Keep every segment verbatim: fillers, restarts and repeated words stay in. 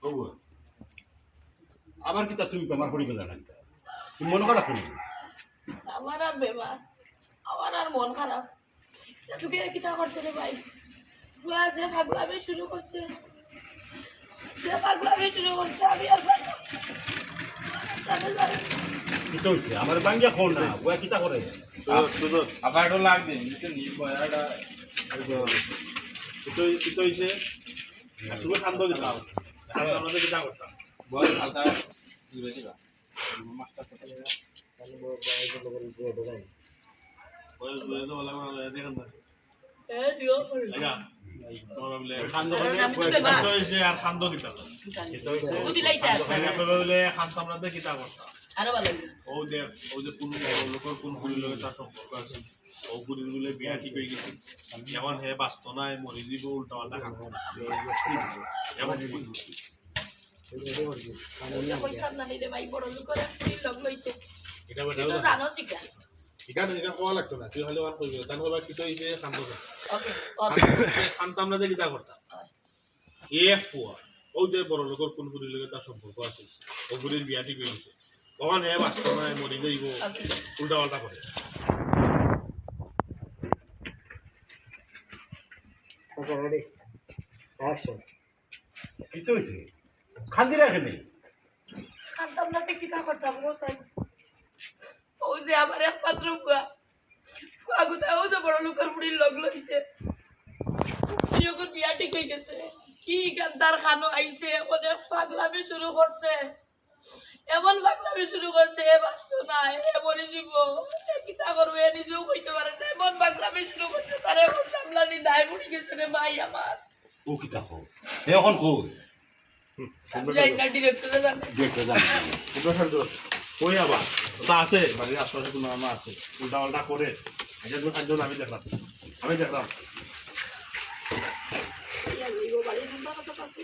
ও, আবার কিতা তুমি বেমার পড়ি গেলা না কিতা? তুমি মন খারাপ কেনে? আমার আর বেমার, আমার আর মন খারাপ। তুমি কিতা করছো রে ভাই? বুয়া যে পাগলামি শুরু করছে, যে পাগলামি শুরু করছে, আমি আর পাগলামি। কিতা হইছে? আমার বাঙ্গিয়া কও না, বুয়া কিতা করে? সুন্দর, সুন্দর। আবার একটু লাগবে, নিচে নিয়ে বয়াটা। এই তো, কিতা হই-, কিতা হইছে? আর তুমি কান্দো কিতা? আমরা তো কিতা করতাম? বল, হালকা তুলে দিবা। মাস্টার কথা বলে। তাহলে বল, বল, বল, বল, বল, বল। বল, বল, বল, বল, বল, বল, বল। এ, দিও করে। আচ্ছা, তোমরা বলে, কান্দো কান্দো, কিতা হইছে আর কান্দো কিতা? কিতা হইছে? বুঝি লাইতা। কান্দো কান্দো, বলে, কান্দো আমরা তো কিতা করতাম? আরো ভালো হইবে। ও দেখ, ও যে কোন লোকের কোন ফুরির লগে তার সম্পর্ক আছে। ও ফুরির বলে বিয়া ঠিক হয়ে গেছে। এখন হে বাঁচতো না, হে মরে দিব, উল্টা পাল্টা কাম করে। এখন কইতাম না রে ভাই, বড় লোকের এক ফুরির লগ লইছে। এটা বেটা তুই তো জানোস ইটা। এটা, এটা কওয়া লাগতো না, তুই খালি ওখানে কইবি, তাহলে ওরা কিতা হইছে, কান্দো না। ওকে, ওকে। কান্দতাম না, দেখি তা করতাম। এ ফুয়া, ও যে বড় লোকের কোন ফুরির লগে তার সম্পর্ক আছে, ও ফুরির বিয়া ঠিক হয়ে গেছে। তখন হে বাঁচতো না, হে মরে যাইব, ওকে। উল্টা পাল্টা করে। Okay, ready? Action. কিতা হইছে? কান্দিরা কেনে? কান্দতাম না তে কিতা করতাম গো সাইন? ও যে আমার একমাত্র ফুয়া, ফুয়া গুতা ও যে বড় লোকের ফুরির লগ লইছে, ফুরির বিয়া ঠিক হয়ে গেছে। কি কান্দার খানো আইছে, অনেক পাগলামি শুরু করছে। এমন পাগলামি শুরু করছে, এ বাঁচতো না, এ মরে যাইব, এ কিতা করবো, এ নিজেও কইতে পারে না। এমন পাগলামি শুরু করছে, তারে এখন সামলানি দায় পড়ি গেছে রে ভাই আমার। ও কিতা কও? এ এখন কই? আমি যাই না, ডিরেক্টরে জানাই। ডিরেক্টরে জানাই। ওটা ফেল দো। কই আবার? ওটা আছে, বাড়ির আশপাশে কোনো আমার আছে। উল্টা পাল্টা করে। এটা তুমি খাদ্য না, আমি দেখলাম। আমি দেখলাম। এই আমি গো বাড়ির নাম্বার কত আছে?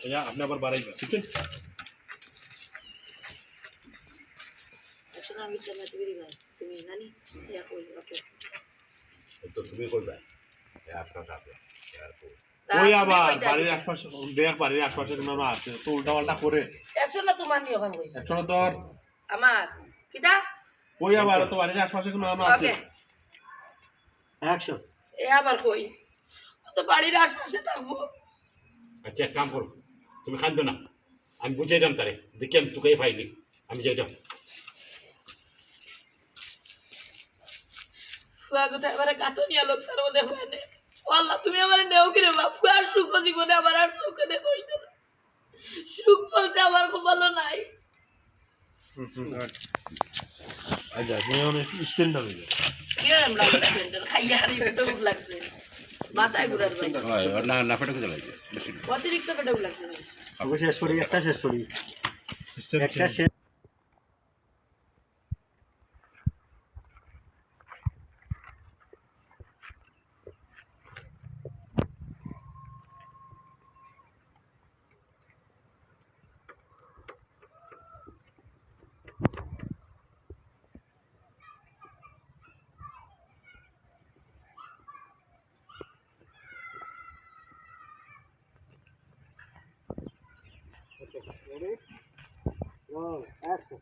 ওই আপনি আবার বাড়াইবেন, ঠিক আছে? একশো না, আমি চার না, তুমি দিবা। তুমি জানি? ইয়া, ওই, ওকে। তো তুমি কইবা। এ আপনার কাছে। এ আর কই? তা ওই তুমি আবার কইতা বাড়ির দিবা। আশপাশে, দেখ বাড়ির আশপাশে কোনো না আছে, তো উল্টা পাল্টা করে। একশো না তোমার নিয়ে ওখানে কইছে। একশো না তোর। আমার। কিতা? ওই আবার তো বাড়ির আশপাশে কোনো না আছে। ওকে। Action. এ আবার কই? ও তো বাড়ির আশপাশে থাকবো। আচ্ছা, এক কাম করো, তুমি কান্দো না, আমি বুঝাইলাম তারে, দেখি আমি তোকে ফাইলি, আমি যাইলাম। ফুয়া কোথায় আমার কাতো নিয়ে লোক সার মধ্যে হয় না। ও আল্লাহ, তুমি আমার নেও কিরে বাপ, ফুয়া সুখ জীবনে আমার আর সুখে দেখো হইতো না। সুখ বলতে আমার কপালও নাই। আচ্ছা, তুমি এখন একটু স্ট্যান্ডার্ড হয়ে যাও। কি আর আমরা স্ট্যান্ডার্ড? খাইয়া আর এই পেটে ভুক লাগছে। মাথায় ঘুরার ভাই। হয়, ওর না, না পেটে ক্ষুধা লাগছে। অতিরিক্ত পেটে ভুক লাগছে। ওকে শেষ করি, একটা শেষ করি। একটা শেষ। Okay, ready? Roll, action.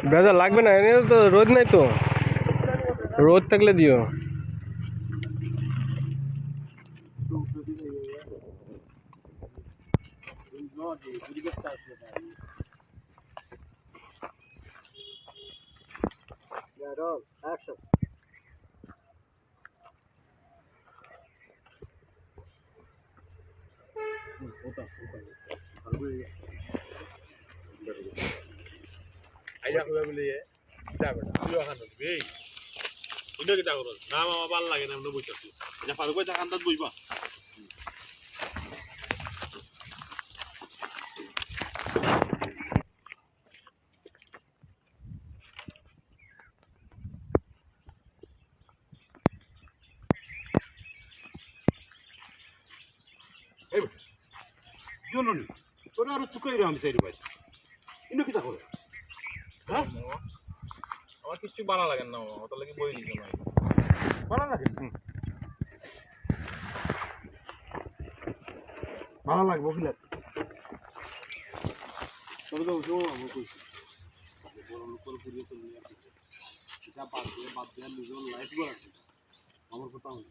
Brother, লাগবে না, এনে তো রোদ নাই তো, রোদ থাকলে দিও। Yeah, roll, action. আইয়া কইবা বলে, এ, যা বেটা, তুই ওখানে ঢুকবি, এই। ইনো কিতা করস? না মামা, ভালা লাগে না, আমরা বইতাছি। আচ্ছা, ফারুক ভাই, থাকান তাত বইবা। কি হলো নি? তোরা আরো চুকাই রে আমি চাইরে ভাই। ইনো কিতা করে? হ্যাঁ? আমার কিচ্ছু ভালো লাগে না, মামা। ওটার লাগি বই দিতে নাই। ভালো লাগে না। ভালো লাগবো কি লাগে? তবে তো ওসব আমি কইছি। বড় লোকের ঘুরিয়ে তো নিয়ে আসি। এটা বাদ দিয়ে, বাদ দিয়ে নিজের লাইফ গড়া। আমার কথা হলো।